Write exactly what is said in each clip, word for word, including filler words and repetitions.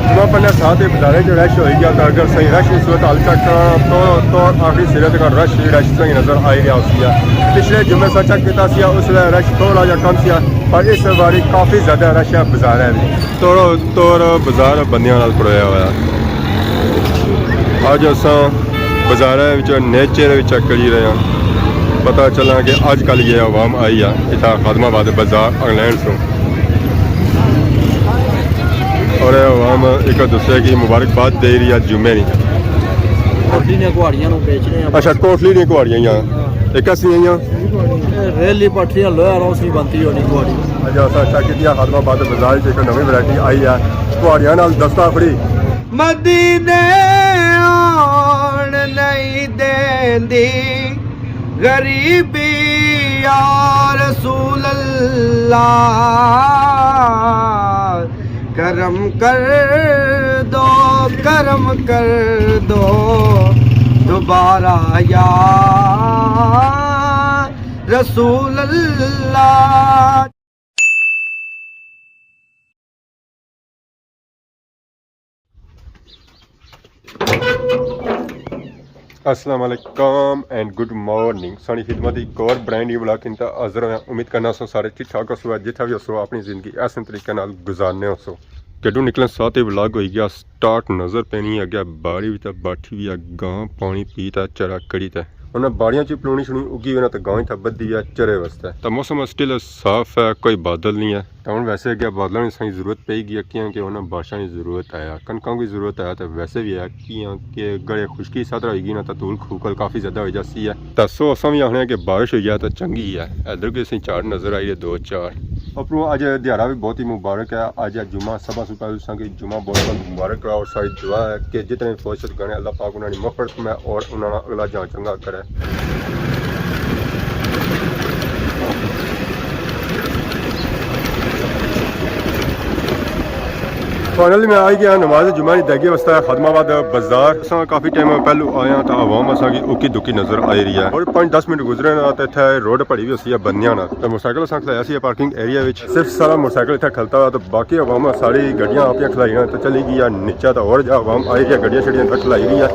جمعہ پڑھنے ساتھ ہی بازاریں جو رش ہوئی گیا، تو اگر صحیح رش اس وقت حال تک تو، تو آخری سرے تک رش ہی رش صحیح نظر آئی رہا اسی۔ پچھلے جمعے سا چیک کیتا سی، اس ویلے رش تھوڑا جہا کم سی، پر اس باری کافی زیادہ رش ہے بازاریں وچ۔ توڑو توڑ بازار بندیاں نال پڑویا ہوا۔ اج اساں بازاراں وچ نیچر وچ چیک کری رہے ہاں، پتہ چلا کہ اج کل یہ عوام آئی ہے اتھا خادم آباد بازار انگلینڈ سوں۔ اور یہ عوام ایک دوسرے کی مبارکباد دے رہی ہے جمعے نی۔ کوٹلی نے گواڑیاں نو بیچ رہے ہیں۔ اچھا، کوٹلی نے گواڑیاں ہی ہیں۔ ہاں۔ ایک کس نہیں ہیں؟ ریل دی پٹریاں لویا روس نہیں بنتی ہونی گواڑی۔ اچھا، اساں چیک کیتی ہے خادم آباد بازار وچ ایک نویں ورائٹی آئی ہے، گواڑیاں نال دستہ فری۔ مدینے آن نہیں دیندی غریبی یا رسول اللہ، کرم کر دو، کرم کر دو دوبارہ یا رسول اللہ۔ السلام علیکم اینڈ گڈ مارننگ۔ ساڑی خدمت ایک اور برانڈ نیو ولاگ انتا حاضر ہویا۔ امید کرنا سو سارے ٹھیک ٹھاک ہو سو، جتھا بھی ہو سو اپنی زندگی احسن طریقے نال گزارنے ہو سو۔ گڈو نکلن ساتھ ہی ولاگ ہوئی گیا سٹارٹ۔ نظر پینی اگے باڑی وچ تے بیٹھی ہوئی ہے گاں، پانی پی تے چرا کری تے۔ انہاں باڑیاں چ پلونی شنی اگی ہوئی نہ تے گاں اتھا بدھی ہے چرے واسطے۔ تے موسم سٹل صاف ہے، کوئی بادل نہیں ہے۔ تے ہن ویسے اگے بادلاں نی سائیں ضرورت پئی گئی ہے، کیاں کہ انہاں بارشاں نی ضرورت ہے، کنکاں کی ضرورت ہے، تے ویسے بھی ہے کیاں کہ گڑے خشکی سادرا ہوئی گئی نہ تے دھول کھوکل کافی زیادہ ہوئی جاسی ہے۔ تے سو اساں بھی آخنے کہ بارش ہوئی جائے تے چنگی ہے۔ ادھر کوئی سائیں جھاڑ نظر آئی رہے دو چار۔ اپروں اج دیہاڑا بھی بہت ہی مبارک ہے۔ اج ہے جمعہ، سبھاں سوں پہلے تساں کی جمعہ بہت بہت مبارک ہے اور ساری دعا ہے کہ جتنے فوج شد گنے اللہ پاک انہاں نی مغفرت میں اور انہاں نا اگلا جہاں چنگا کرے۔ فائنلی میں آئی گیا نماز جمعہ نی ادائیگی واسطے خادم آباد بازار۔ اساں کافی ٹائم پہلو آئے ہاں تاں عوام اساں کی اکی دکی نظر آئی رہی ہے اور پانچ دس منٹ گزرے نا تے اتھے روڈ پڑی ہوئی ہوسی ہے بندیاں نال۔ تے موٹرسائیکل اساں کھلایا سی پارکنگ ایریا وچ۔ صرف سارا موٹرسائیکل اتھا کھلتا ہوا، تو باقی عوام ساری گڈیاں آپیاں کھلائی نا، تو چلی گئی ہے نیچے، تو اور جا عوام آئی رہی ہے، گڈیاں شڈیاں تک کھلائی رہی ہے۔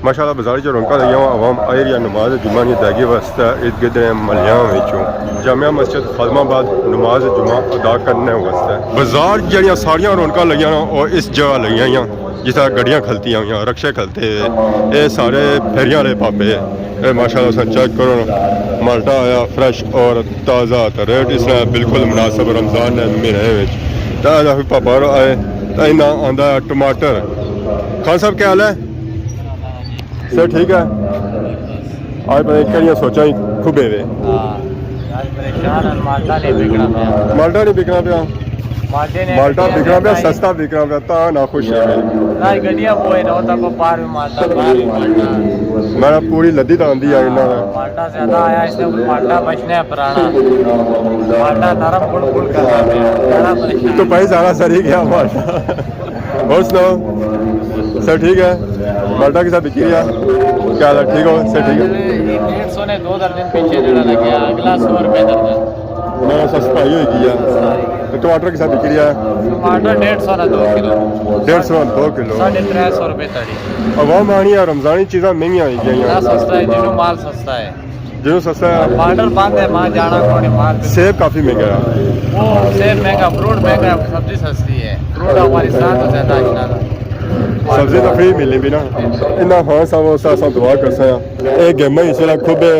ماشاءاللہ، بازار چ رونقاں لگیاں ہوا، عوام آئی رہی ہے نماز جمعہ نی ادائیگی واسطے ارد گرد دے محلیاں وچوں۔ جامع مسجد خادم آباد نماز جمعہ ادا کرنے واسطے۔ بازار جڑیاں ساریاں رونقاں لگیاں نا، او اس جگہ لگیاں ہویاں، جتھا گڈیاں کھلتیاں ہویاں، رکشے کھلتے ہوئے۔ اے سارے پھیریاں والے پاپے۔ اے ماشاءاللہ، تساں چیک کرو نا، مالٹا آیا فریش اور تازہ، تے ریٹ اس نے بالکل مناسب رمضان نے مہینے وچ۔ تے اے کوئی پاپا آئے، تے انہاں آندا ہے ٹماٹر۔ خان صاحب، کیا حال ہے؟ سر، ٹھیک ہے؟ آج پتہ نہیں کہڑیاں سوچاں ہی کھبے وے۔ ہاں، آج پریشان ہیں، مالٹا نہیں بکنا پیا۔ مالٹا نہیں بکنا پیا؟ مالٹے نے مالٹا گڈیاں بکنا پیا، بنائی۔ سستا بکنا پیا، تاں نہ خوش ہے۔ نہ گڈیاں پوئے نہ ہوتا کو پار بھی مالٹا، پار بھی مالٹا۔ میں پوری لدی تو آندی ہے انہاں نے۔ مالٹا زیادہ آیا، اس نے کوئی مالٹا بچنے ہے پرانا۔ مالٹا نرم پل پل کرنا پیا، بڑا پریشان۔ تو بھائی زیادہ سری گیا مالٹا۔ اور سناؤ، سر ٹھیک ہے؟ مالٹا کے ساتھ بکی رہا؟ کیا حال ہے؟ ٹھیک ہو؟ سر ٹھیک ہے؟ ڈیڑھ سو نے دو درجن پیچھے جڑا لگیا، اگلا سو روپے درجن۔ میں سستا ہی ہوئی گیا۔ تو ٹماٹر کے ساتھ بکی رہا؟ ٹماٹر ڈیڑھ سو نا دو کلو۔ ڈیڑھ سو نا دو کلو۔ ساڑھے ترے سو روپے تاڑی۔ عوام آنی ہے، رمضانی چیزاں مہنگیاں ہوئی گئیاں۔ سستا ہے، جنوں مال سستا ہے۔ جو سستا ہے۔ بارڈر بند ہے، وہاں جانا کون ہے مال۔ سیب کافی مہنگا ہے۔ وہ سیب مہنگا، فروٹ مہنگا ہے، سبزی سستی ہے۔ فروٹ ہماری سال تو زیادہ اچھا تھا۔ سبزی تو فری ملنی بھی نا۔ انہاں خان صاحب واسطے اساں دعا کرساں۔ اے گیماں اس ویلے کھبے،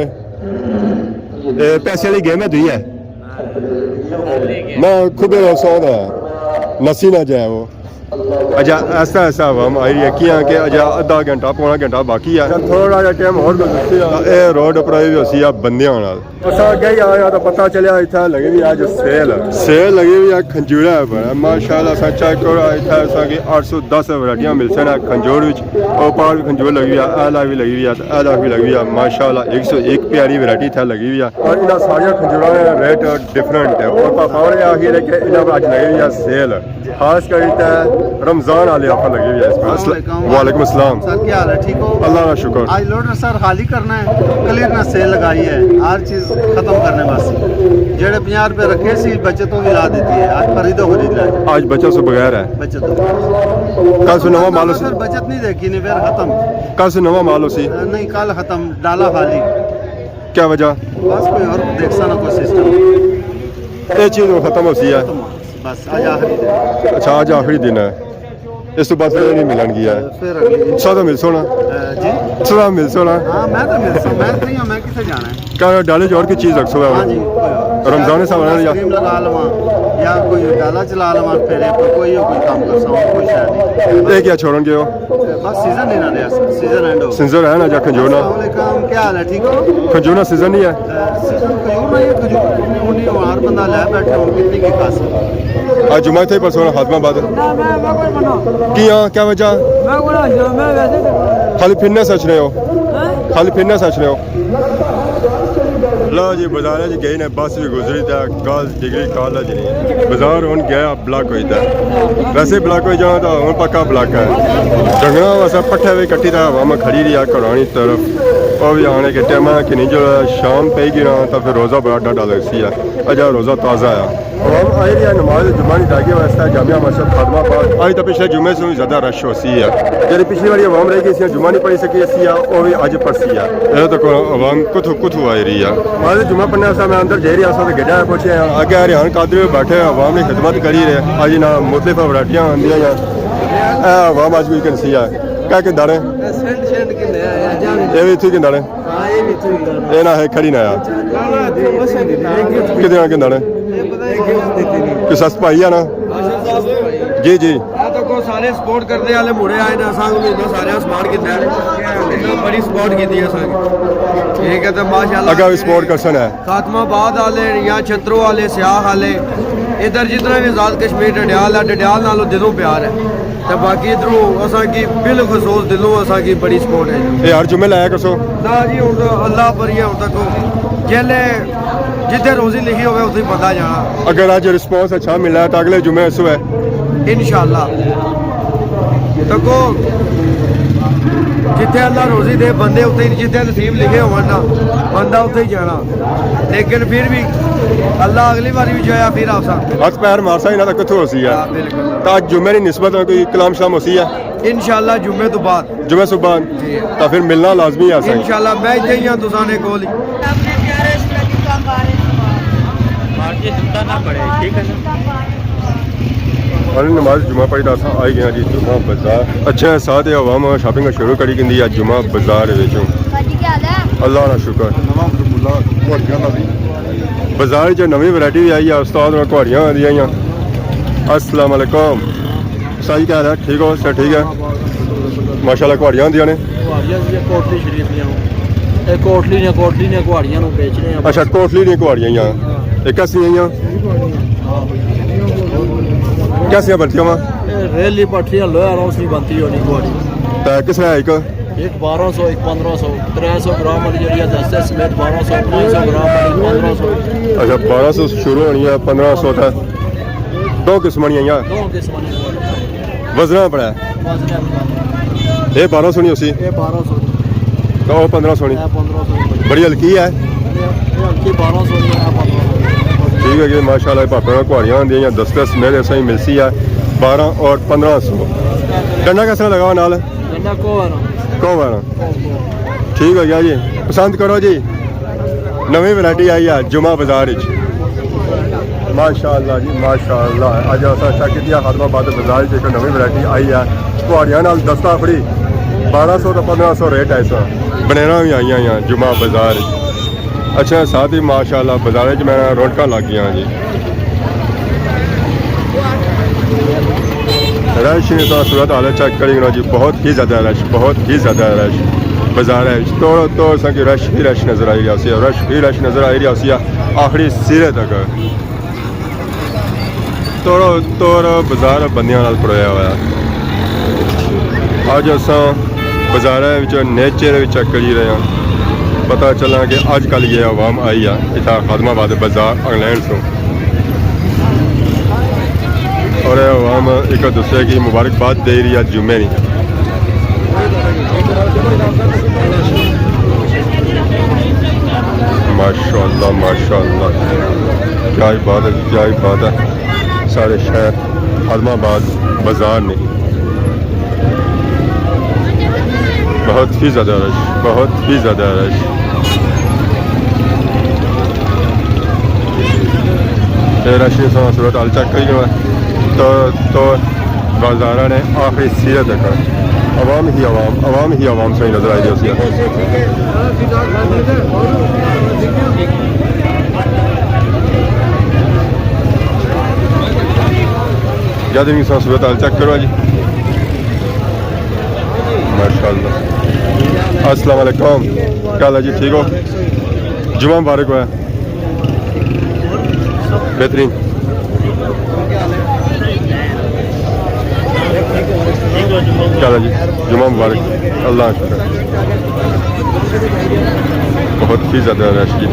اے پیسے والی گیم ہے، دوئی ہے۔ میں کھبے واسطے دا نسی نہ جائے وہ۔ اجا ایسا ایسا عوام آئی رہی ہے، کیاں کہ اجا ادھا گھنٹہ، پونا گھنٹہ باقی ہے۔ تھوڑا جہا ٹائم ہور گزرسی ہے۔ اے روڈ اپر آئی ہوئی ہوسی ہے بندیاں نال۔ اساں اگے ہی آیا تو پتہ چلیا اتھا لگی ہوئی ہے اج سیل۔ سیل لگی ہوئی ہے کھنجورے پر۔ ماشاءاللہ، اساں چیک کرو، اتھا اساں کی اٹھ سو دس ورائٹیاں ملسن کھنجور وچ۔ او پار بھی کھنجور لگی ہوئی ہے، اے لا بھی لگی ہوئی ہے، اے لا بھی لگی ہوئی ہے۔ ماشاءاللہ، ایک سو ایک پیاری ورائٹی اتھا لگی ہوئی ہے۔ اور انہاں ساریاں کھنجوراں دا ریٹ ڈفرنٹ ہے۔ اور پاپا ہوراں آخیا ہے کہ انہاں پر اج لگی ہوئی ہے سیل۔ خاص کر تے رمضان والے آفر لگے ہوئے ہیں اس پر۔ السلام علیکم۔ وعلیکم السلام۔ سر، کیا حال ہے؟ ٹھیک ہو؟ اللہ کا شکر۔ آج لوڈر سر خالی کرنا ہے، کلیئرنس سیل لگائی ہے، ہر چیز ختم کرنے واسطے۔ جڑے پنجاہ روپے رکھے سی، بچت تو بھی لا دیتی ہے، آج خریدو خرید لے۔ آج بچت سے بغیر ہے۔ بچت تو۔ کل سے نواں مال اس۔ پھر بچت نہیں دیکھی، نہیں پھر ختم۔ کل سے نواں مال اسی۔ نہیں، کل ختم، ڈالا خالی۔ کیا وجہ؟ بس کوئی اور دیکھ سا نہ کوئی سسٹم۔ یہ چیز وہ ختم ہو سی ہے۔ ختم ہو۔ بس، آج آخری دن۔ اچھا، آج آخری دن ہے، اس تو بعد پھر نہیں ملن گیا ہے۔ پھر اگلی۔ سدا مل سونا۔ اے، جی؟ سدا مل سونا۔ ہاں، میں تو مل سو، میں فری ہوں، میں کتنے جانا ہے؟ کیا ڈالے جو اور کی چیز رکھ سو ہے؟ ہاں جی، کوئی اور۔ رمضان صاحب آنا یا آئس کریم لگا لواں، یا کوئی ڈالا چلا لواں، پھر یہ کوئی، کوئی کام کر سکوں، کوئی شاید نہیں۔ یہ کیا چھوڑن گئے ہو؟ بس سیزن نہیں نہ رہا سر، سیزن اینڈ ہو۔ سیزن ہے نا جا کھنجور نا۔ السلام علیکم، کیا حال ہے؟ ٹھیک ہو؟ کھنجور نا سیزن نہیں ہے۔ سیزن کھجور نا، یہ کھجور نہیں ہو، ہر بندہ لے بیٹھے ہو، کتنی کی خاص ہے۔ آج جمعہ تھے پرسوں خاتمہ بعد۔ نہ، میں، میں کوئی بنا۔ کیا، کیا وجہ؟ میں کوئی نہ، میں ویسے ہی خالی پھرنے سچ رہے ہو؟ ہاں؟ خالی پھرنے سچ رہے ہو؟ لو جی، بازار چ گئی نے، بس بھی گزری تے گرلز ڈگری کالج نہیں۔ بازار ہن گیا بلاک ہوئی تے۔ ویسے بلاک ہوئی جانا تھا، ہن پکا بلاک ہے۔ ڈنگراں واسطے پٹھے وی کٹی تے عوام کھڑی رہی ہے گھراں نی طرف۔ او وی آنے کے ٹائم ہے کہ نہیں جو شام پئی گئی نا تاں پھر روزہ بڑا ڈاڈھا لگسی ہے۔ اجا روزہ تازہ ہے۔ عوام آئی رہی ہے نماز جمعہ نی ادائیگی واسطے جامع مسجد خادم آباد۔ آج تاں پچھلے جمعے سے بھی زیادہ رش ہو سی ہے۔ جیڑھی پچھلی واری عوام رہ گئی سی، جمعہ نہیں پڑھی سکی سی، او وی اج پڑھسی ہے۔ اے تک عوام کتھوں کتھوں آئی رہی ہے۔ نماز جمعہ پڑھنے واسطے میں اندر جائی رہیا سا تے گڈا پہنچے ہیں۔ اگے ریحان قادری بیٹھے ہیں، عوام نی خدمت کری رہے۔ اج انہاں مختلف ورائٹیاں آندیاں ہیں۔ اے عوام اج کوئی کنسی ہے۔ کیا کنداڑے؟ سینٹ شینٹ کنے آیا جانے۔ اے وی اتھی کنداڑے؟ ہاں، اے وی اتھی کنداڑے۔ اے نہ ہے کھڑی نہ آیا۔ کدے نہ کنداڑے؟ کہ سس پائی ہے نا؟ جی، جی۔ اے تکو سارے سپورٹ کرنے والے مڑے آئے نے، اساں کو اتنا سارے سپورٹ کیتا ہے۔ اتنا بڑی سپورٹ کیتی ہے اساں کی۔ ٹھیک ہے، تے ماشاءاللہ اگے وی سپورٹ کرسن ہے۔ خاتم آباد والے یا چھترو والے، سیاح والے، ادھر جتنا بھی آزاد کشمیر ڈڈیال ہے، ڈڈیال نالوں دلوں پیار ہے۔ تے باقی ادھروں اساں کی بالخصوص دلوں اساں کی بڑی سپورٹ ہے۔ اے ہر جمعے لایا کرسو؟ نہ جی، ہن تاں اللہ پر ہی ہے، ہن تک جیلے جتھے روزی لکھی ہوئے، اتھے بندہ جانا۔ اگر اج رسپانس اچھا ملا ہے تاں اگلے جمعے اسو ہے۔ انشاءاللہ۔ تکو جتھے اللہ روزی دے بندے اتھے ہی، جتھے نصیب لکھے ہون نا، بندہ اتھے ہی جانا۔ لیکن پھر بھی اللہ اگلی واری بھی جایا پھر آسا۔ ہتھ پیر مارسا ہی نہ تاں کتھوں ہوسی ہے۔ ہاں، بالکل۔ تاں اج جمعے نی نسبت نال کوئی کلام شلام ہوسی ہے؟ انشاءاللہ جمعے تو بعد۔ جمعے صبح جی۔ تاں پھر ملنا لازمی ہے اساں۔ انشاءاللہ میں اتھے ہی ہاں تساں نے کول ہی۔ اپنے پیارے اسلام کا بارے میں۔ مارکیٹ جوتا نہ پڑے، ٹھیک ہے نا؟ اور نماز جمعہ پڑھی تاں اساں آئی گئے ہاں جی جمعہ بازار۔ اچھا، ساتھ ہی عوام شاپنگ شروع کری گندی ہے جمعہ بازار وچوں۔ اللہ نا شکر۔ بازار چ نویں ورائٹی بھی آئی ہے، استاد اور گھوڑیاں آندیاں ہیں۔ السلام علیکم۔ سائیں کیا حال ہے؟ ٹھیک ہو؟ سر ٹھیک ہے؟ ماشاءاللہ، گھوڑیاں ہوندیاں نے۔ گھوڑیاں جی، کوٹلی شریف دیاں۔ اے کوٹلی نے، کوٹلی نے گھوڑیاں نو بیچنے ہیں۔ اچھا، کوٹلی نے گھوڑیاں ہی ہیں۔ اے کیسی ہیں؟ کیسیاں بنتیاں وا؟ اے ریلی پٹریاں لوہے والا اس کی بنتی ہونی گھوڑی۔ تے کس طرح ایک؟ ایک بارہ سو، ایک پندرہ سو، ترے سو گرام والی جڑی ہے، دس دس سمیت بارہ سو، پانچ سو گرام والی پندرہ سو۔ اچھا، بارہ سو شروع ہونی ہے، پندرہ سو تک۔ دو قسم نی آئیاں۔ دو قسم نے۔ وزن پڑا ہے۔ وزن پڑا۔ یہ بارہ سو نہیں ہوسی؟ یہ بارہ سو۔ تو وہ پندرہ سو نہیں؟ یہ پندرہ سو۔ بڑی ہلکی ہے۔ یہ، یہ ہلکی بارہ سو نہیں ہے، پندرہ سو۔ ٹھیک ہے جی، ماشاءاللہ، پاپے نال گھوڑیاں ہوندیاں یا دس دس میرے سائیں ملسی ہے، بارہ اور پندرہ سو۔ ڈنڈا کس طرح لگا ہوا نال؟ ڈنڈا کوہ والا۔ کوہ والا۔ ٹھیک ہو گیا جی، پسند کرو جی۔ نویں ورائٹی آئی ہے جمعہ بازار وچ۔ ماشاءاللہ جی، ماشاءاللہ۔ اج اساں چیک کیتی ہے خادم آباد بازار وچ ایک نویں ورائٹی آئی ہے۔ گھوڑیاں نال دستہ فری، بارہ سو تے پندرہ سو ریٹ ہے اس وقت۔ بنیرا بھی آئیاں ہیں جمعہ بازار وچ۔ اچھا، ساتھ ہی ماشاءاللہ بازار وچ میں رونقاں لگ گئیاں جی۔ رش نی تاں صورت حال چیک کری گنو جی، بہت ہی زیادہ رش، بہت ہی زیادہ رش۔ بازار وچ توڑو توڑ ساں کی رش ہی رش نظر آئی رہیا سی، رش ہی رش نظر آئی رہیا سی آخری سرے تک۔ توڑو توڑ بازار بندیاں نال پرویا ہوا۔ اج اساں بازار وچ نیچر وچ چیک کری رہے ہیں، پتہ چلا کہ اج کل یہ عوام آئی ہے اتھا خادم آباد بازار انگلینڈ سوں۔ اور یہ عوام ہم ایک دوسرے کی مبارکباد دے رہی ہے جمعے نی۔ ماشاءاللہ، ماشاءاللہ، کیا ہی بات ہے، کیا ہی بات ہے۔ سارے شہر عالم آباد بازار نے، بہت ہی زیادہ رش، بہت ہی زیادہ رش۔ اے رش نی صورت حال چیک کری لو۔ تو، تو بازاراں نے آخری سرے تک عوام ہی عوام، عوام ہی عوام ساں نظر آئی رہی ہوسی۔ جد بھی صورت حال چیک کرو جی۔ ماشاءاللہ۔ السلام علیکم، کیا حال ہے جی؟ ٹھیک ہو؟ جمعہ مبارک ہوا۔ بہترین۔ کیا حال ہے جی؟ جمعہ مبارک۔ اللہ کا شکر۔ بہت ہی زیادہ رش کی۔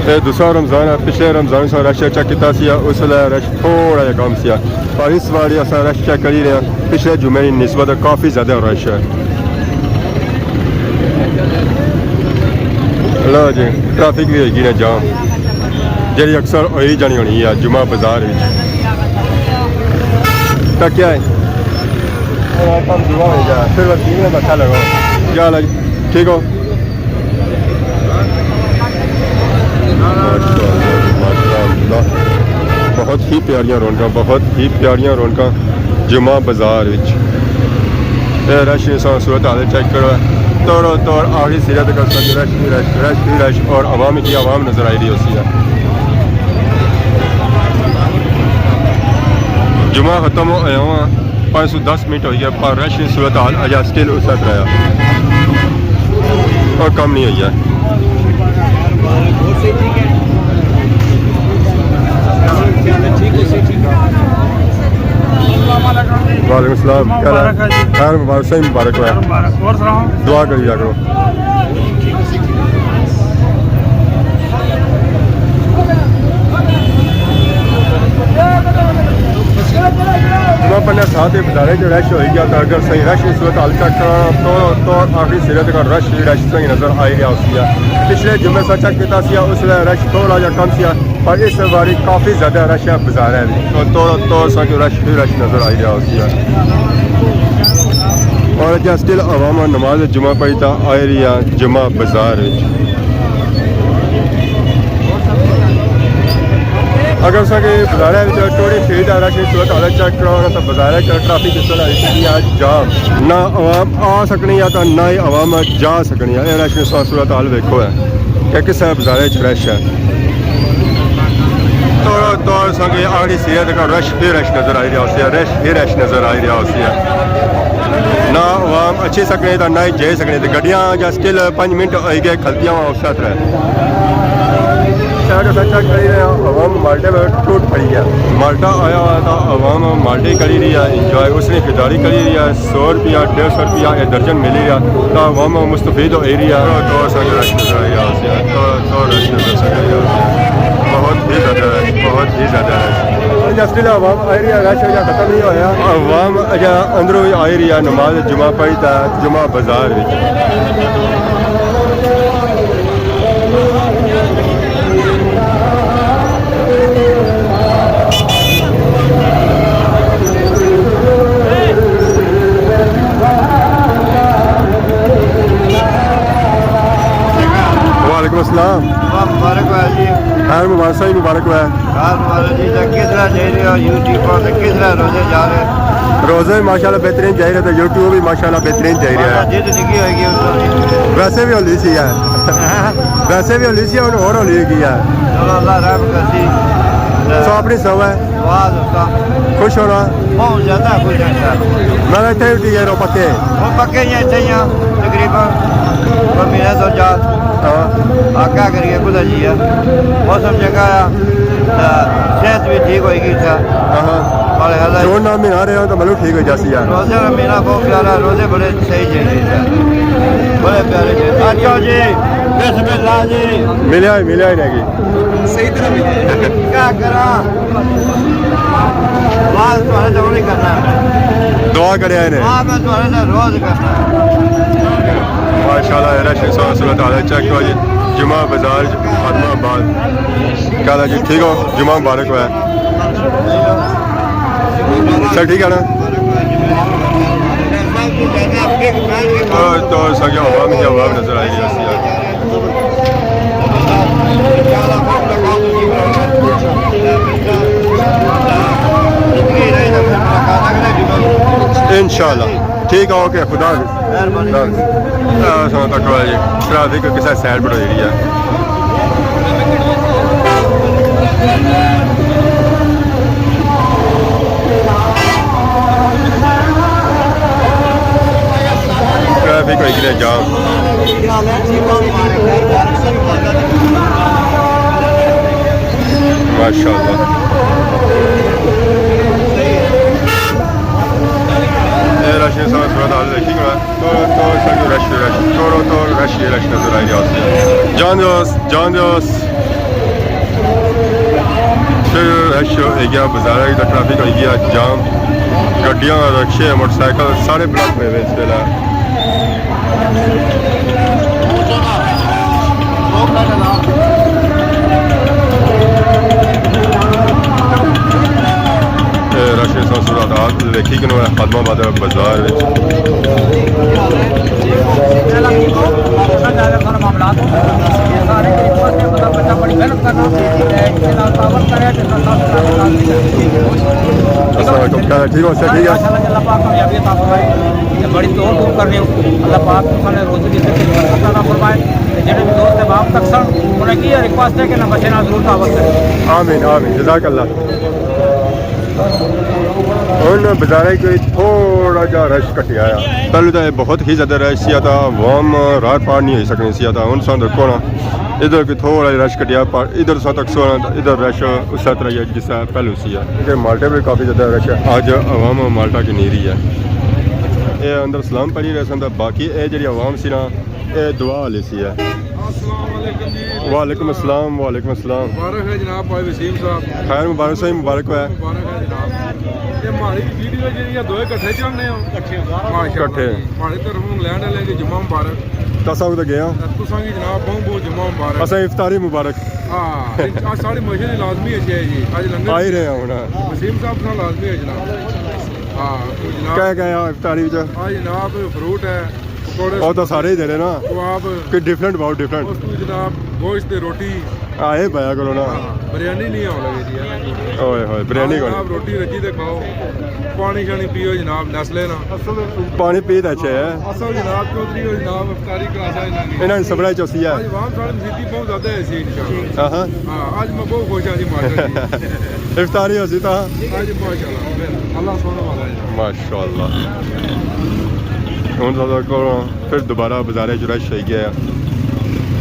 اے دوسرا رمضان ہے، پچھلے رمضان سا رش چیک کیتا سی، اس ویلے رش تھوڑا جہا کم سی، پر اس واری اساں رش چیک کری رہے ہیں، پچھلے جمعے کی نسبت کافی زیادہ رش ہے۔ لو جی، ٹریفک بھی ہوئی گئی نا جام، جیڑی اکثر ہوئی جانی ہونی ہے جمعہ بازار وچ۔ تاں کیا ہے؟ اور آپ ہم دعا ہو جائے، پھر بس دین میں مچھا لگاؤ۔ کیا حال ہے جی؟ ٹھیک ہو؟ ماشاءاللہ، ماشاءاللہ۔ بہت ہی پیاریاں رونقاں، بہت ہی پیاریاں رونقاں جمعہ بازار وچ۔ اے رش نی صورت حال چیک کرو، توڑو توڑ آخری سرے تک رش ہی رش، رش ہی رش، اور عوام کی عوام نظر آئی رہی ہوسی ہے۔ جمعہ ختم ہویا ہوا، پانچ سو دس منٹ ہوئی ہے، پر رش نی صورت حال اجا سٹل اس طرح ہے، اور کم نہیں ہوئی ہے۔ وعلیکم السلام، کیا حال ہے؟ مبارک ہے جی۔ خیر مبارک، صحیح مبارک ہوا۔ مبارک۔ اور سناؤ؟ دعا کری جا کرو۔ جمعہ پڑھنے ساتھ ہی بازارے جو رش ہوئی گیا تھا، اگر صحیح رش نی صورت حال چیک کرو تو، تو آخری سرے تک رش ہی رش صحیح نظر آئی رہا ہوسی ہے۔ پچھلے جمعے سا چیک کیتا سی، اس ویلے رش تھوڑا جہا کم سی، پر اس باری کافی زیادہ رش ہے بازارے وچ۔ تو، تو، تو سا کہ رش ہی رش نظر آئی رہا ہوسی ہے۔ اور اجا سٹل عوام نماز جمعہ پڑھی تا آئی رہی ہے جمعہ بازار وچ۔ اگر اساں کہ بازارے وچ ٹوری فری دا رش نی صورت حال چیک کراؤ نا، تو بازارے وچ ٹریفک اس طرح ہے کہ آج جام، نہ عوام آ سکنی ہے تو نہ ہی عوام جا سکنی ہے۔ اے رش نی صورت حال ویکھو ہے کہ کس طرح بازارے وچ رش ہے۔ توڑو توڑ اساں کہ آخری سرے تک رش ہی رش نظر آئی رہا ہوسی ہے، رش ہی رش نظر آئی رہا ہوسی ہے۔ نہ عوام اچھی سکنے تو نہ ہی جائی سکنے، تو گڈیاں جا سٹل پنج منٹ ہوئی گئے کھلتیاں وا اس طرح۔ شہر اساں چیک کری رہے ہیں، عوام مالٹے پہ ٹوٹ پڑی ہے۔ مالٹا آیا ہوا تھا، عوام مالٹے کری رہی ہے انجوائے، اس نے خریداری کری رہی ہے، سو روپیہ، ڈیڑھ سو روپیہ یہ درجن ملی رہا، تو عوام مستفید ہو رہی ہے۔ تو، تو سارے رش نظر آئی رہا ہوسی ہے، تو، تو رش نظر آئی رہا ہوسی ہے۔ بہت ہی زیادہ رش، بہت ہی زیادہ رش۔ جس ویلے عوام آئی رہی ہے، رش اجا ختم نہیں ہویا۔ عوام اجا اندروں بھی آئی رہی ہے، نماز جمعہ پڑھی تا جمعہ بازار وچ۔ وعلیکم السلام۔ واہ، مبارک ہوا جی۔ خیر مبارک، صحیح مبارک ہوا۔ خیر مبارک جی، تے کس طرح جائی رہے ہو یوٹیوب پر، تے کس طرح روزے جا رہے؟ روزے ماشاءاللہ بہترین جائی رہے، تے یوٹیوب بھی ماشاءاللہ بہترین جائی رہا ہے۔ جد لگی ہوئی گی اس وقت۔ ویسے بھی ہولی سی ہے۔ ویسے بھی ہولی سی ہے، ہن ہور ہولی ہوئی گئی ہے۔ چلو، اللہ رحم کرسی۔ سو اپنی سو ہے۔ واہ دوستا۔ خوش ہونا۔ بہت زیادہ خوش ہیں سر۔ میں اتنے ہی ٹی رو پکے۔ وہ پکے ہی ہیں، اتنے ہی ہیں تقریباً۔ پر مہینے دو چار۔ ہاں۔ آ کیا کریے، خدا جی ہے۔ موسم چنگا ہے۔ تے صحت بھی ٹھیک ہوئی گئی سر۔ ہاں۔ اور اللہ جون نہ مہینہ رہا تو ملو ٹھیک ہو جاسی یار۔ روزے کا مہینہ بہت پیارا ہے، روزے بڑے صحیح جی سر۔ بڑے پیارے جی۔ آ جاؤ جی۔ بسم اللہ جی۔ ملیا ہی، ملیا ہی نہیں گی۔ صحیح طرح ملیا۔ کیا کرا؟ دعا کرے آئے نے۔ ہاں، میں تھوڑے نال روز کرنا۔ ماشاءاللہ، رش انسان صورت حال ہے، چیک کرو جی، جمعہ بازار، فاطمہ آباد۔ کیا حال ہے جی، ٹھیک ہو؟ جمعہ مبارک ہوا ہے۔ سب ٹھیک ہے نا؟ تو، تو سگے عوام ہی عوام نظر آئی رہی ہے۔ انشاءاللہ۔ ٹھیک ہے، اوکے، خدا حافظ۔ خدا حافظ۔ اے سنو تک جی، ٹریفک کسے سائیڈ پر ہوئی رہی ہے۔ ٹریفک ہوئی گئی جام۔ ماشاءاللہ۔ اے رش نے سارا صورت حال دیکھی کرا۔ تو، تو سارے رش، رش، چورو تو رش، یہ رش نظر آئی رہا ہے۔ جان دوست، جان دوست۔ پھر رش ہوئی گیا، بازار کی ٹریفک ہوئی گیا جام، گڈیاں، رکشے، موٹر سائیکل سارے بلاک ہوئے ہوئے اس ویلے۔ اے رش نے سارا صورت حال دیکھی کنو ہے خادم آباد بازار وچ۔ السلام علیکم، کیا حال ہے؟ ٹھیک ہو؟ سب ٹھیک ہے؟ ماشاءاللہ جی، اللہ پاک کامیابی عطا فرمائے۔ تے بڑی دور دور کرنے ہو۔ اللہ پاک تساں نے روزی دی زندگی برکت عطا فرمائے۔ تے جڑے بھی دوست احباب تک سن، انہیں کی ریکویسٹ ہے کہ نہ بچے نال ضرور دعوت کریں۔ آمین، آمین، جزاک اللہ۔ ہن بازارے کوئی تھوڑا جا رش کٹیا آیا۔ پہلے تو یہ بہت ہی زیادہ رش سی آتا، عوام رار پار نہیں ہوئی سکنی سی آتا۔ ہن سن رکھو نا، ادھر کوئی تھوڑا جا رش کٹیا، پر ادھر سن تک سونا، ادھر رش اس طرح ہی ہے جس طرح پہلے سی ہے۔ ادھر مالٹے بھی کافی زیادہ رش ہے۔ اج عوام مالٹا کی نیری ہے۔ اے اندر سلام پڑھی رہے سن، تے باقی اے جڑی عوام سی نا، اے دعا والی سی ہے۔ السلام علیکم جی۔ وعلیکم السلام، وعلیکم السلام۔ مبارک ہے جناب بھائی وسیم صاحب۔ خیر مبارک، صحیح مبارک ہوا ہے۔ مبارک ہے جناب۔ یہ ہماری ویڈیو جڑی ہے، دوئے کٹھے چلنے ہو۔ ماشاءاللہ کٹھے۔ جی۔ ہماری طرف انگلینڈ والے کی جمعہ مبارک۔ تساں بھی تو گئے ہو۔ تساں کی جناب بہت بہت جمعہ مبارک۔ اساں افطاری مبارک۔ ہاں، اج ساڑی مسجد لازمی ہے جی۔ اج لنگر آئی رہے ہو نا۔ وسیم صاحب سا لازمی ہے جناب۔ ہاں، تو جناب۔ کیا کیا ہے افطاری وچ؟ آ جناب فروٹ ہے، پکوڑے۔ وہ تو سارے ہی دینے نا۔ کباب۔ کوئی ڈفرنٹ، بہت ڈفرنٹ۔ اس کو جناب گوشت تے روٹی۔ آئے پایا کرو نا۔ ہاں، بریانی نہیں آن لگی جی۔ اوئے ہوئے، بریانی آ کون؟ جناب روٹی رجی تے کھاؤ، پانی شانی پیو جناب، نیسلے نا۔ پانی پی تے اچھے ہے۔ اصل جناب چودھری ہو جناب، افطاری کلاساں انہاں کی۔ انہاں نے سبرا چوسی ہے۔ آج عوام ساڑے مسیتی بہت زیادہ ہے سی انشاءاللہ۔ ہاں ہاں۔ ہاں، آج میں بہت خوش ہاں جی ماشاءاللہ۔ افطاری ہو سی تاں۔ آج ماشاءاللہ، پھر اللہ سونے والا ہے۔ ماشاءاللہ۔ ہن زیادہ کو پھر دوبارہ بازارے چ رش ہوئی گیا۔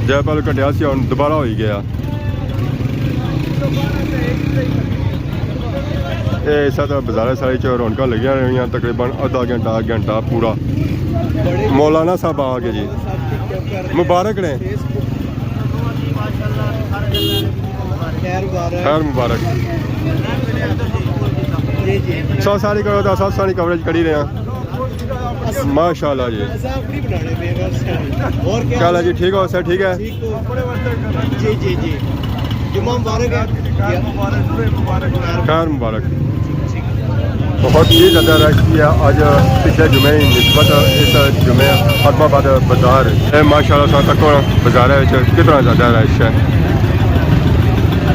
جے پہلے کٹیا سی، ہن دوبارہ ہوئی گیا۔ اے سارا بازار سارے چ رونقاں لگیاں رہیاں، تقریباً ادھا گھنٹہ، گھنٹہ پورا۔ مولانا صاحب آ گئے جی، مبارک نے۔ خیر مبارک۔ خیر مبارک۔ جی، جی۔ سو ساری کرو تو سو ساری کوریج کری رہے ہیں۔ ماشاءاللہ جی۔ اور کیا کیا حال ہے جی؟ ٹھیک ہو؟ سر ٹھیک ہے؟ ٹھیک ہو؟ جی، جی، جی۔ جمعہ مبارک ہے۔ خیر مبارک۔ بہت ہی زیادہ رش ہے آج، پچھلے جمعے نسبت اس جمعے خادم آباد بازار۔ اے ماشاءاللہ سا تکو بازار ہے، کتنا زیادہ رش ہے۔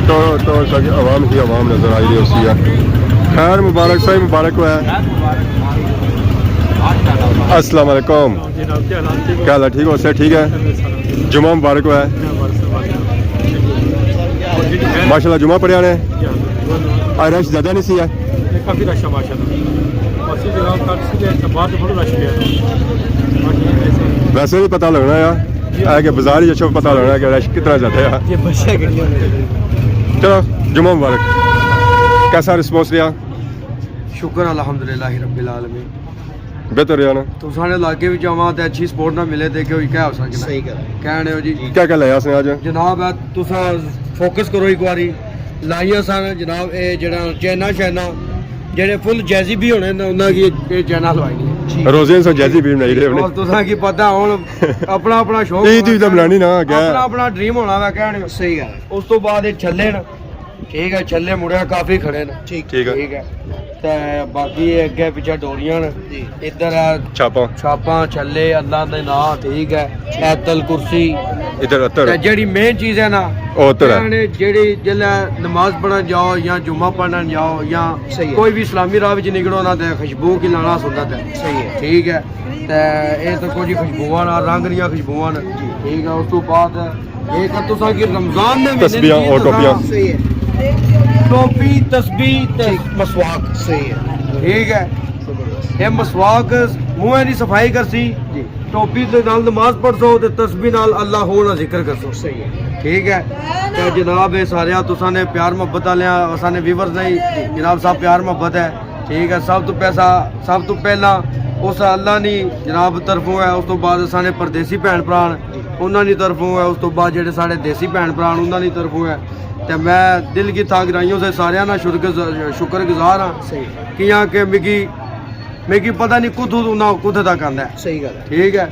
تو، تو ساری عوام ہی عوام نظر آئی رہی ہوسی ہے۔ خیر مبارک، صحیح مبارک ہوا ہے۔ السلام علیکم۔ جناب، کیا حال ہے؟ ٹھیک ہو؟ کیا حال ہے؟ ٹھیک ہو؟ صحت ٹھیک ہے؟ جمعہ مبارک ہوا ہے۔ ماشاءاللہ، جمعہ پڑھیا نے؟ آج رش زیادہ نہیں سی ہے؟ کافی رش ہے ماشاءاللہ۔ بس جناب، کل سی ہے، باہر تو بڑا رش پیا ہے۔ ویسے بھی پتہ لگنا ہے، اے کہ بازار ہی اچھا پتہ لگنا ہے کہ رش کتنا زیادہ ہے۔ یہ بس ہے کہ چلو، جمعہ مبارک۔ کیسا رسپانس رہا؟ شکر الحمدللہ رب العالمین۔ بہتر رہا نا؟ تو سارے علاقے وچ آواں تے اچھی سپورٹ نہ ملے تے کوئی کہہ ہو سکنا؟ صحیح گل ہے۔ کہنے ہو جی۔ کیا کیا لایا اس نے اج؟ جناب، اے تساں فوکس کرو ایک واری۔ لائیاں سن جناب، اے جڑا چائنا شائنا، جڑے فل جیزی بھی ہونے نا، انہاں کی یہ چینل لوائی نہیں۔ روزے سو جیزی بھی بنائی رہے ہونے۔ اور تساں کی پتہ ہن اپنا اپنا شوق عید ہونا، بھی تو بنانی نا، کیا؟ اپنا اپنا ڈریم ہونا وے، کہنے ہو۔ صحیح گل ہے۔ اس تو بعد یہ چھلے نا، ٹھیک ہے، چھلے مڑیا کافی کھڑے نا۔ ٹھیک۔ ٹھیک ہے۔ ٹھیک ہے۔ تے باقی یہ اگے پیچھے ڈوریاں نا۔ جی۔ ادھر ہے چھاپاں۔ چھاپاں، چھلے، اللہ دے ناں، ٹھیک ہے۔ ایت الکرسی۔ ادھر اتر۔ تے جیڑی مین چیز ہے نا، او اتر ہے۔ یعنی جیڑی جلے نماز پڑھن جاؤ یا جمعہ پڑھن جاؤ یا صحیح ہے۔ کوئی بھی اسلامی راہ وچ نکلو نا تے خوشبو کی لانا سنت ہے۔ صحیح ہے۔ ٹھیک ہے۔ تے اے تو کچھ خوشبوواں نا، رنگ دیاں خوشبوواں نا۔ جی۔ ٹھیک ہے، اس تو بعد اے کہ تساں کی رمضان دے مہینے تسبیحاں اور ٹوپیاں۔ صحیح ہے۔ ٹوپی، تسبیح تے مسواک۔ صحیح ہے۔ ٹھیک ہے۔ زبردست۔ اے مسواک منہ دی صفائی کرسی۔ جی۔ ٹوپی دے نال نماز پڑھسو تے تسبیح نال اللہ ہونا ذکر کرسو۔ صحیح ہے۔ ٹھیک ہے۔ تے جناب، اے سارے تساں نے پیار محبت والے، اساں نے ویورز نے جناب صاحب پیار محبت ہے۔ ٹھیک ہے، سب تو پیسہ، سب تو پہلا اس اللہ نی جناب طرفوں ہے، اس تو بعد ساڑے پردیسی بھین بھرا ہن، انہاں نی طرفوں ہے، اس تو بعد جڑے ساڑے دیسی بھین بھرا ہن، انہاں نی طرفوں ہے۔ تے میں دل کی تھا گہرائیوں سے ساریاں نا شکر گز-، شکر گزار ہاں۔ صحیح۔ کیاں کہ مکی، مکی پتہ نہیں کتھوں انہاں کتھے تک آندا ہے۔ صحیح گل ہے۔ ٹھیک ہے۔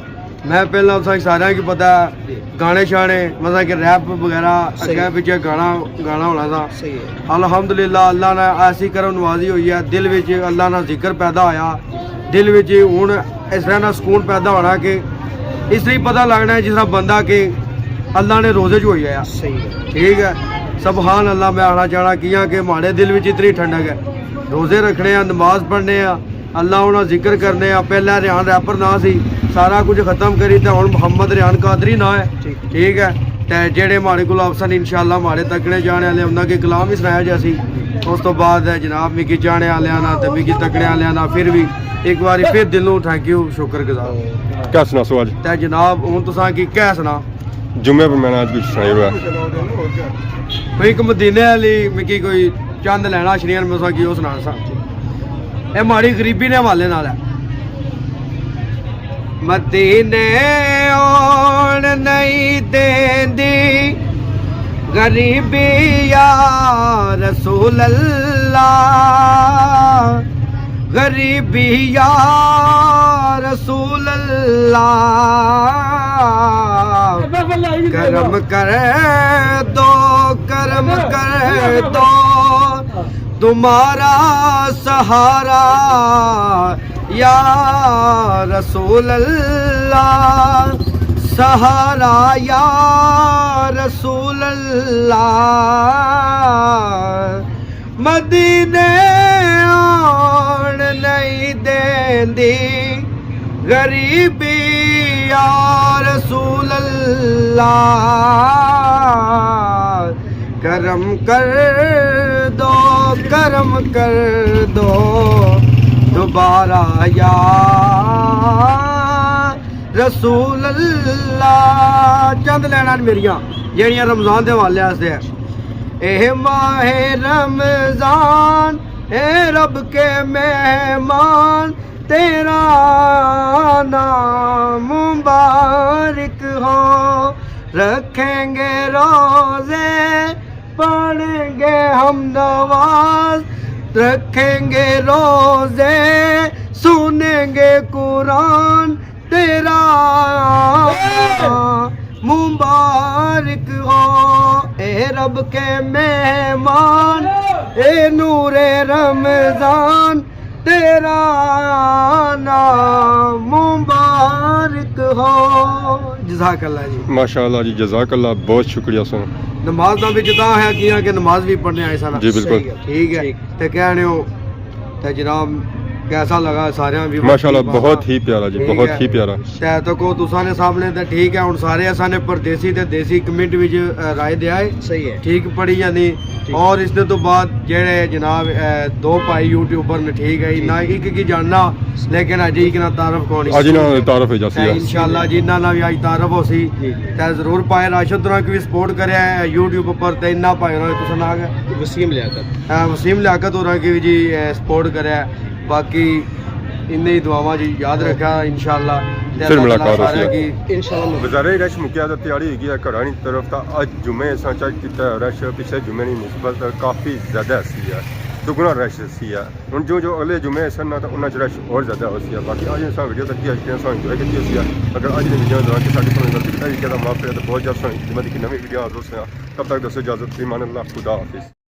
میں پہلا تساں ساریاں کی پتہ ہے، جی۔ گانے شانے، مثلا کہ ریپ وغیرہ، صحیح۔ اگے پچھے گانا، گانا ہونا تھا۔ صحیح ہے۔ الحمدللہ، اللہ نے ایسی کرم نوازی ہوئی ہے، دل وچ اللہ نا ذکر پیدا ہویا، دل وچ ہن اس طرح نا سکون پیدا ہونا کہ اس طرح پتہ لگنا ہے جس طرح بندہ کہ اللہ نے روزے چ ہوئی آیا۔ صحیح ہے۔ ٹھیک ہے، سبحان اللہ میں آنا چاہنا کیاں کہ ماڑے دل وچ اتنی ٹھنڈک ہے، روزے رکھنے ہیں، نماز پڑھنے ہیں، اللہ انہاں ذکر کرنے آ، پہلے ریحان ریپر نہ سی، سارا کچھ ختم کری تے ہن محمد ریحان قادری ناں ہے۔ ٹھیک۔ ٹھیک ہے، تے جیڑے ماڑے کول آپسن انشاءاللہ ماڑے تکنے جانے والے انہاں کے کلام ہی سنایا جاسی۔ اس تو بعد جناب مکی جانے والے نا تے مکی تکنے والے نا پھر بھی ایک باری پھر دلوں تھینک یو، شکر گزار۔ کیا سنا سو اج؟ تے جناب ہن تساں کی کیا سنا؟ جمعے پر میں نے آج کچھ سنائی ہوا۔ کوئی ایک مدینے والی مکی کوئی چند لینا شریان میں تساں کی او سنا سا۔ اے ماڑی غریبی نے حوالے نال ہے۔ مدینے آن نہیں دیندی غریبی یا رسول اللہ، غریبی یا رسول اللہ، کرم کر دو، کرم کر دو، تمہارا سہارا یا رسول اللہ، سہارا یا رسول اللہ۔ مدینے آن نہیں دیندی غریبی یا رسول اللہ، کرم کر دو، کرم کر دو دوبارہ یا رسول اللہ۔ چند لائناں میریاں جیڑیاں رمضان دے حوالے واسطے ہے۔ اے ماہ رمضان، اے رب کے مہمان، تیرا نام مبارک ہو، رکھیں گے روزے، پڑھیں گے ہم نواز، رکھیں گے روزے، سنیں گے قرآن، تیرا مبارک ہو، اے رب کے مہمان، اے نور رمضان، تیرا نام مبارک ہو۔ جزاک اللہ جی۔ ماشاءاللہ جی، جزاک اللہ، بہت شکریہ سر۔ نماز دا بھی جدا ہے کیا کہ نماز بھی پڑھنے آئے سن۔ جی بالکل۔ صحیح ہے۔ ٹھیک ہے۔ ٹھیک۔ تے کہنے ہو تے جناب کیسا لگا ساریاں بھی؟ ماشاءاللہ، بہت ہی پیارا جی، ٹھیک بہت ہے۔ ہی پیارا۔ تے تکو تساں نے سامنے تے ٹھیک ہے، ہن سارے اساں نے پردیسی تے دیسی کمنٹ وچ، اے، رائے دیا ہے۔ صحیح ہے۔ ٹھیک پڑھی یا نہیں؟ ٹھیک۔ اور اس نے تو بعد جڑے جناب، اے، دو بھائی یوٹیوبر نے، ٹھیک ہے، جی۔ نہ ایک کی جاننا، لیکن اج ایک نا تعارف کون اج نا تعارف ہے جاسی تے ہے۔ انشاءاللہ جی انہاں نا بھی اج تعارف ہو سی۔ جی، جی۔ تے ضرور پائے راشد تراں کی بھی سپورٹ کریا ہے یوٹیوب پر تے انہاں بھائی ہوراں تساں نا آ گئے۔ وسیم لیاقت۔ اے وسیم لیاقت ہوراں کی بھی جی، اے، سپورٹ کریا ہے۔ باقی انہیں ہی دعاواں جی یاد رکھا انشاءاللہ۔ تے پھر اللہ تعالیٰ ملاقات ہوسی سارے ہے۔ کی انشاءاللہ۔ بازارے رش مکیا تے تیاری ہوئی گئی ہے گھراں نی طرف، تا اج جمعے اساں چیک کیتا ہے، رش پچھلے جمعے نی نسبت کافی زیادہ سی ہے۔ دگنا رش ہوسی ہے۔ ہن جو جو اگلے جمعے سن نا، تاں انہاں چ رش ہور زیادہ ہوسی ہے۔ باقی اج اساں ویڈیو تک کی، اج تساں انجوائے کیتی ہوسی ہے۔ اگر اج دی ویڈیو دوران کسے قسم دی غلطی کیتی ہوئی ہے، تاں معاف کرے، تاں بہت زیادہ ساں خدمت کی نویں ویڈیو حاضر ہوساں۔ تب تک دوستو اجازت، فی امان اللہ، خدا حافظ۔